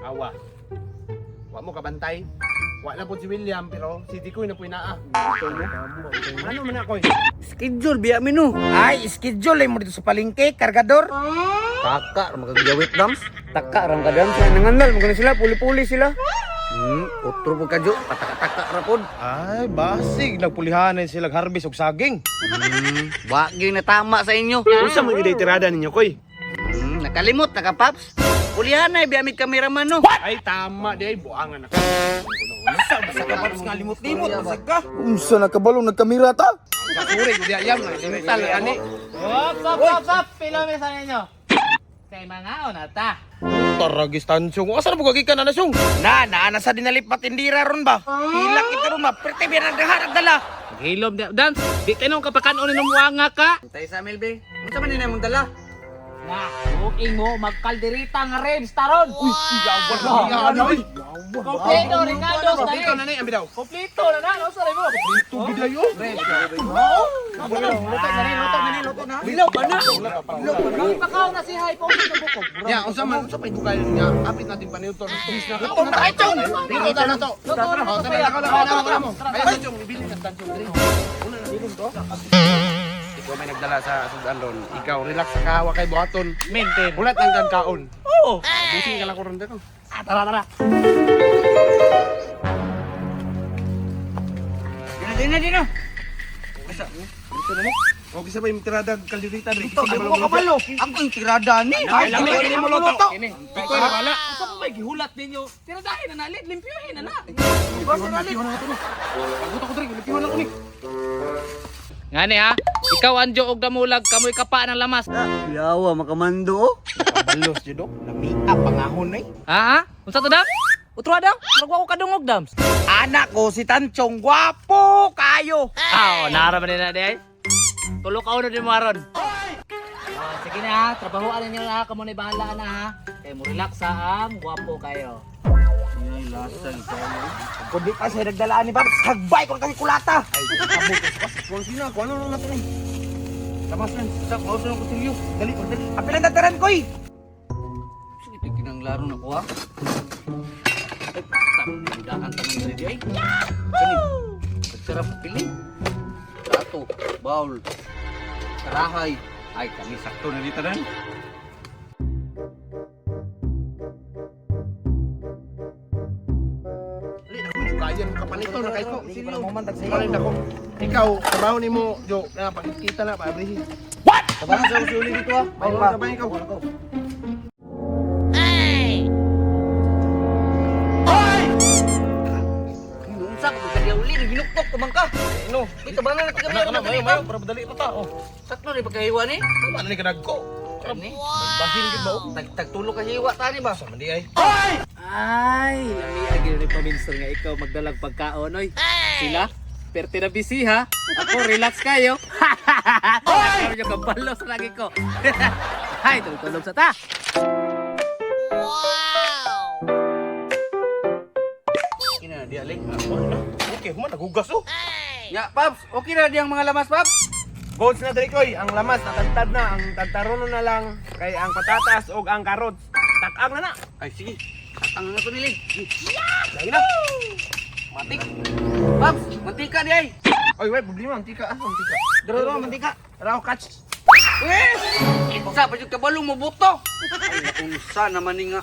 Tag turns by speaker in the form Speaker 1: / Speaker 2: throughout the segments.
Speaker 1: Awa. Wa mo kabantay. Wa na po si William pero si Dikoy na po inaa. Ano man ako?
Speaker 2: Schedule biya mi no.
Speaker 3: Ay, schedule ay mo dito sa palengke, kargador.
Speaker 2: Taka ra magagawit dams. Taka ra ka dams. Nangandal mo sila, puli-puli sila. Otro po kadyo, pataka-taka ra pod.
Speaker 4: Ay, basig. Nagpulihanan sila harvest og saging.
Speaker 2: Wa gyud na tama sa inyo.
Speaker 1: Unsa man gyud tirada ninyo koy?
Speaker 2: Nakalimot na ka paps. Pulihan na biya mi kameraman no.
Speaker 1: Ay tama di ay buangan na.
Speaker 3: Sa ka paps nga limot-limot, basag ka.
Speaker 4: Unsa na kabalo nagkamera ta?
Speaker 1: Sa suri gud yam mental ani.
Speaker 5: Hop, hop, hop, hop! Pila mi sa ninyo? Kay mga na ta.
Speaker 4: Taragis tansyong. Asa na bukagikan na nasyong?
Speaker 3: Na, naa na sa dinalipat tindira ron ba? Hilak ito ron ba? Prete biya nagdahan dala.
Speaker 5: Hilom di dance. Di tinong kapakan ni muanga ka.
Speaker 2: Tay sa Melbe. Unsa man ni mong dala?
Speaker 5: Na, buking mo magkalderita nga ribs taron. Uy,
Speaker 1: Ano oy?
Speaker 5: kompleto Ricardo sa
Speaker 1: Dito na ni ang bidaw.
Speaker 5: Kompleto na na, no sorry mo.
Speaker 1: Dito bidayo.
Speaker 5: Luto na ni, luto na ni, luto na.
Speaker 2: Bilaw pa na.
Speaker 5: Pakaw na si Hay po sa buko.
Speaker 1: Ya, unsa man unsa pay dugay niya? Apit natin paniudto.
Speaker 3: Ito na kay Chong.
Speaker 1: Dito ta na to.
Speaker 5: Luto na
Speaker 1: Oh,
Speaker 5: to.
Speaker 1: tara, nakaw, nakaw, nakaw, mo. Ay, tansyong, ibili na tansyong diri. Una na dito to. Ikaw may nagdala sa sudan ron. Ikaw relax sa kawa kay buhaton.
Speaker 5: Maintain.
Speaker 1: Hulat ng kan kaon. Oo. Busing ka lang ko ron dito.
Speaker 5: Ah, tara tara.
Speaker 2: Dino dino dino.
Speaker 1: O kisa ba yung tirada kalderita diri?
Speaker 3: Ito, ay mo kabalo. Ako yung tirada ni. Ay,
Speaker 1: Lami
Speaker 3: dili
Speaker 1: ini
Speaker 3: mo
Speaker 1: mo
Speaker 3: luto.
Speaker 1: luto. Ikaw na bala.
Speaker 5: Unsa pa may gihulat ninyo? Tiradahin na nalit, limpyuhin na na.
Speaker 1: Paguto ko diri, lipiwan lang ko ni.
Speaker 5: Ngani ha, ikaw anjo og damulag kamoy kapa ng lamas.
Speaker 2: Yawa makamando oh.
Speaker 1: Kabalos jud oh.
Speaker 3: Lamia pangahon ay.
Speaker 5: Ha ha? Unsa to dam? Utro dam? Murag wa ko kadungog dams.
Speaker 3: Anak ko si Tanchong, gwapo kayo.
Speaker 5: Ah, oh, nara man nila di ay. Tulo ka uno di mo aron. Ah, sige na ha, trabahoan ninyo na ha, kamo na bahala na ha. Kay mo relax ha, ang gwapo kayo.
Speaker 2: Ay lasang kayo.
Speaker 3: Kung di pa siya nagdalaan ni Paps, hagbay ko na kang kulata.
Speaker 1: Ay, kabog ko sa kung sino ko ano na to ni. Labas lang sa kauso ng kutsilyo. Dali, dali.
Speaker 3: Apilan dataran ko eh.
Speaker 2: Sige kinang laro na ko ha. Ay, tandaan tanong diri di ay. Kani. Sarap pili. Plato, bowl, karahay. Ay, kani sakto na dito rin.
Speaker 1: Dali na ko kayan kapanito na kay ko.
Speaker 3: Para mo man tagsayo.
Speaker 1: Kapalit ako. Ikaw, trabaho nimo, Jo, na pagkita na paabrihi.
Speaker 2: Tabangan sa usuli dito ha.
Speaker 1: Bawal ka ba ikaw?
Speaker 2: Unsa ka pagka uli ginuktok ko man ka.
Speaker 4: No.
Speaker 2: Uy, tabangan na
Speaker 4: Kana
Speaker 2: tagamay.
Speaker 4: kana mayo mayo para madali pa ta. Oh.
Speaker 2: Sakto rin pagkahiwa ni.
Speaker 4: Tama na ni kanagko.
Speaker 2: Kani.
Speaker 4: Bahin gid ba oh?
Speaker 2: Tag tagtulo ka hiwa tani ba?
Speaker 4: Sa man di ay.
Speaker 5: Ay, lami agi ni paminsan nga ikaw magdalag pagkaon oy. Sila perte na busy ha. Ako relax kayo. Oy! Ako kabalo sa lagi ko. Hay, tulog sa ta.
Speaker 2: Kina na di alik.
Speaker 4: Okay, human naghugas oh.
Speaker 2: Ya, Paps, okay na diyang mga lamas, Paps.
Speaker 1: Goals na diri koy, ang lamas natantad na, ang tantarono na lang kay ang patatas ug ang carrots. Takang na na.
Speaker 2: Ay, sige. Ang na to nili.
Speaker 1: Lagi na.
Speaker 2: Matik. Paps, mantika di ay.
Speaker 1: Oy, wey, problema mantika ah, mantika.
Speaker 3: Daro daro mantika.
Speaker 1: Raw catch.
Speaker 2: Wes! Sa pa jud kabalo mo buto. Ay, unsa naman ni nga.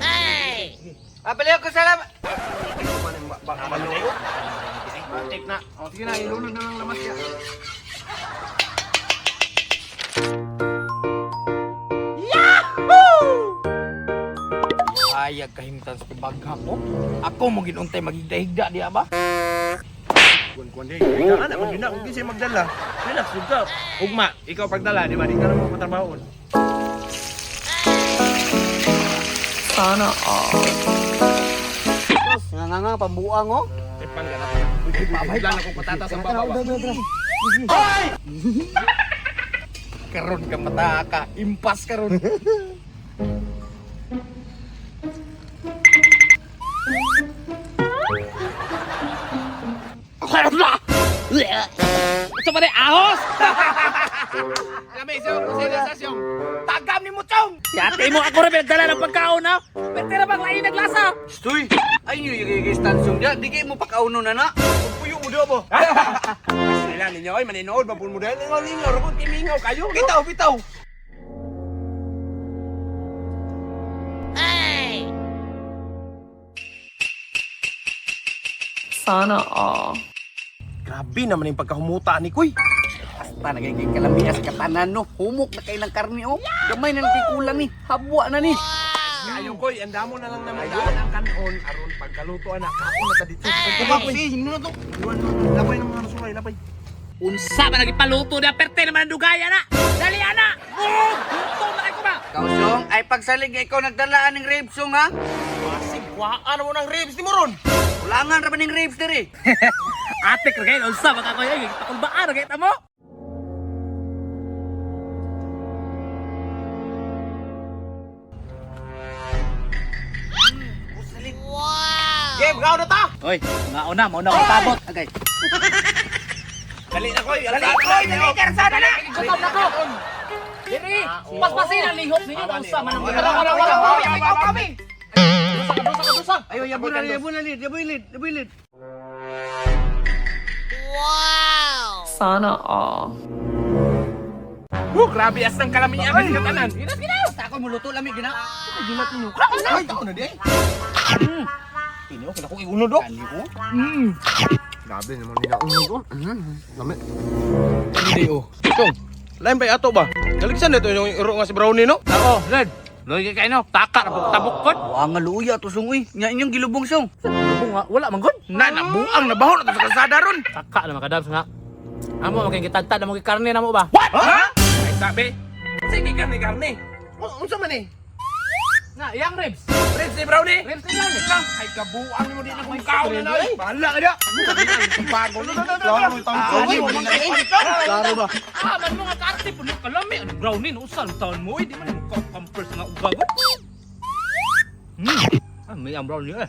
Speaker 2: Ay! Apaleo ko salam.
Speaker 1: Matik na. O sige na, ilunod na lang lamas ya.
Speaker 3: Ayag kahimtan sa pibagha ko. Ako mo ginuntay magigda-higda di ba?
Speaker 1: Kuan kuan di. Ana man yun na kung kinsa magdala. Relax jud ka. Ugma, ikaw pagdala, di ba? Di ka na mo patrabahoon.
Speaker 2: Nga nga nga pambuang oh.
Speaker 1: Eh pangganap na. Pabay lang akong patatas ang baba.
Speaker 3: Karon ka mataka, impas karon.
Speaker 5: Ito pa rin, ahos!
Speaker 1: Lami, siyong, sila sa siyong.
Speaker 3: Tagam ni mo, Chong!
Speaker 5: Yate mo ako rin nagdala ng pagkaon ha. Pwede na bang lain naglasa?
Speaker 2: Stoy! Ay nyo yung kay Stansong diya. Di kayo mo pakauno na na.
Speaker 4: Puyo mo diha ba?
Speaker 1: Sila ninyo, oy, maninood, mapun mo dahil. Lingaw-lingaw, rukod, kimingaw kayo.
Speaker 4: Bitaw, bitaw.
Speaker 6: Sana all.
Speaker 4: Grabe naman yung pagkahumuta ni Kuy.
Speaker 2: Basta nagiging kalamias katanan no. Humok na kay ng karne oh. Gamay na lang kay kulang ni. Habwa na ni.
Speaker 1: Kayo koy, andamo na lang naman daan ang kanon aron pagkaluto ana kaon na ta dito.
Speaker 4: Ay, hino na to.
Speaker 1: Labay ng mga nasulay, labay.
Speaker 5: Unsa man nagipaluto na perte naman ang dugaya na. Dali ana. Oh, gutom na kay ko ba?
Speaker 2: Ikaw song, ay pagsalig nga ikaw nagdalaan ng ribs song ha.
Speaker 4: Masig, kuhaan mo ng ribs ni mo ron.
Speaker 2: Kulangan ra ba ning ribs diri?
Speaker 5: Ate ko kayo unsa man ako ay pakulbaan kay tamo.
Speaker 4: Game, kaon na ta.
Speaker 5: Oy, nga una mo na akong tabot.
Speaker 2: Agay.
Speaker 1: Dali na koy,
Speaker 3: Dali, Koy! Dali, karsada na!
Speaker 5: Gutom na ko. Diri, paspasin ang lihok ninyo unsa man ang
Speaker 3: Wala, wala, wala! Kami, kami!
Speaker 5: Dusa, dusa.
Speaker 2: Ayo yabo na yabo na lid, yabo lid, yabo lid.
Speaker 6: Sana all.
Speaker 1: Woo, grabe as ng kalamian kasi katanan.
Speaker 2: Gina gina, sa ako muluto lami gina.
Speaker 4: Ay, tao na di. Tino, kaya ko iuno do.
Speaker 2: Kani oh.
Speaker 1: Grabe naman nila uno do. Lami.
Speaker 4: Hindi oh. Chong, lain ba ato ba? Galigsan na ito yung iro nga si Brownie no?
Speaker 5: Ako, Red. Loy kay no, taka na tabok kon.
Speaker 2: Wa nga luya to song uy. Nya inyong gilubong song.
Speaker 5: Bunga, wala man gud.
Speaker 1: Na nabuang nabaho na to sa kalsada ron.
Speaker 5: Taka na makadabs nga. Amo maging gitadtad amo karne na mo ba?
Speaker 1: Ha? Ay sabi. Sige karne karne. Unsa man eh?
Speaker 5: Na, yang ribs.
Speaker 1: Ribs ni Brownie.
Speaker 5: Ribs ni Brownie.
Speaker 1: Ay kabuang mo di na kung kaon na na.
Speaker 4: Bahala ka dia.
Speaker 1: Bago ni.
Speaker 4: Klaro itang Klaro ba?
Speaker 5: Ah, man mo nga kaarte puno kalami. Ano brownie no usa ang taon mo, eh, di man mo ka pampers nga ugagod. Ah, may ang brownie eh.